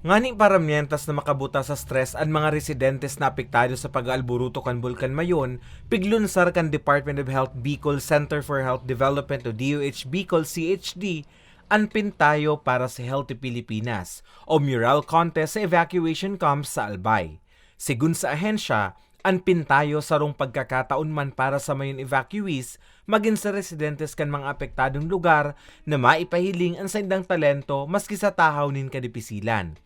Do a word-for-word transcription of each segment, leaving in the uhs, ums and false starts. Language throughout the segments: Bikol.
Ngani para mientras na makabuta sa stress an mga residentes na apektado sa pag-aalburuto kan Bulkan Mayon, piglunsar kan Department of Health Bicol Center for Health Development o D O H Bicol C H D an Pintayo para sa Healthy Pilipinas o mural contest sa evacuation camps sa Albay. Segun sa ahensya, an Pintayo sarong pagkakataon man para sa mayon evacuees magin sa residentes kan mga apektadong lugar na maipahiling an saindang talento maski sa tahaw nin kadipisilan.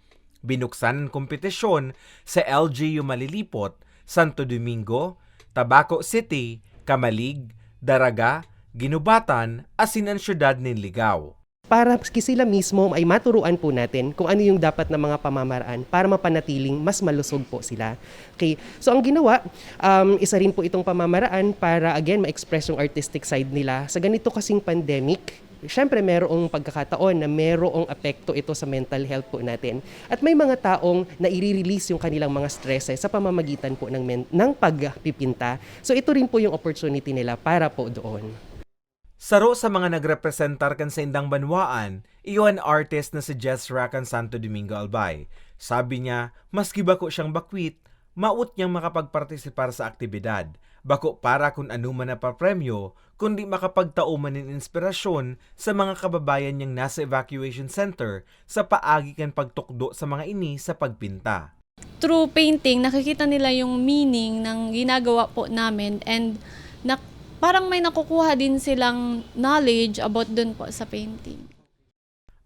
Binuksan an kompetisyon sa L G U Malilipot, Santo Domingo, Tabaco City, Camalig, Daraga, Guinobatan, asin an siyudad nin Ligao. Para ki sila mismo ay maturuan po natin kung ano yung dapat na mga pamamaraan para mapanatiling mas malusog po sila. Okay. So ang ginawa, um, isa rin po itong pamamaraan para again ma-express yung artistic side nila. Sa ganito kasing pandemic, syempre merong pagkakataon na merong apekto ito sa mental health po natin. At may mga taong naire-release yung kanilang mga stresses sa pamamagitan po ng, men- ng pagpipinta. So ito rin po yung opportunity nila para po doon. Saro sa mga nagrepresentar kan saindang banwaan, iyo an artist na si Jess Ra kan Santo Domingo Albay. Sabi niya, maski bako siyang bakwit, maot niyang makapagpartisipar sa aktibidad. Bako para kun anoman na papremyo, kundi makapagtao man nin inspirasyon sa mga kababayan niyang nasa evacuation center sa paagi kan pagtukdo sa mga ini sa pagpinta. Through painting, nakikita nila yung meaning ng ginagawa po namin and na, parang may nakukuha din silang knowledge about dun po sa painting.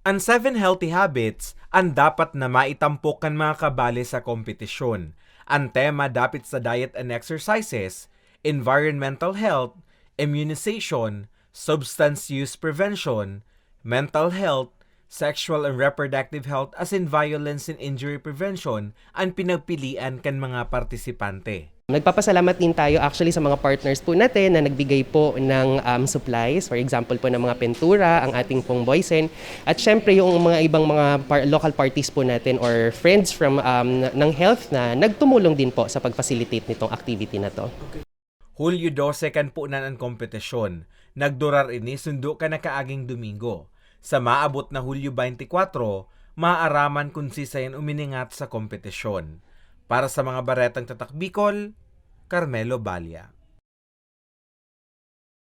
An seven healthy habits an dapat na maitampok kan mga kabale sa kompetisyon. An tema dapit sa diet and exercises, environmental health, immunization, substance use prevention, mental health, sexual and reproductive health asin violence and injury prevention an pinagpilian kan mga partisipante. Nagpapasalamat din tayo actually sa mga partners po natin na nagbigay po ng um, supplies, for example po ng mga pintura, ang ating pong boysen, at syempre yung mga ibang mga par- local parties po natin or friends from um, ng health na nagtumulong din po sa pag-facilitate nitong activity na to. Hulyo dose kan punan an kompetisyon. Nagdurar ini sundo kan nakaaging Domingo. Sa maabot na Hulyo twenty-four, maaaraman kun sisay an uminingat sa kompetisyon. Para sa mga baretang Tatak Bicol, Carmelo Balia.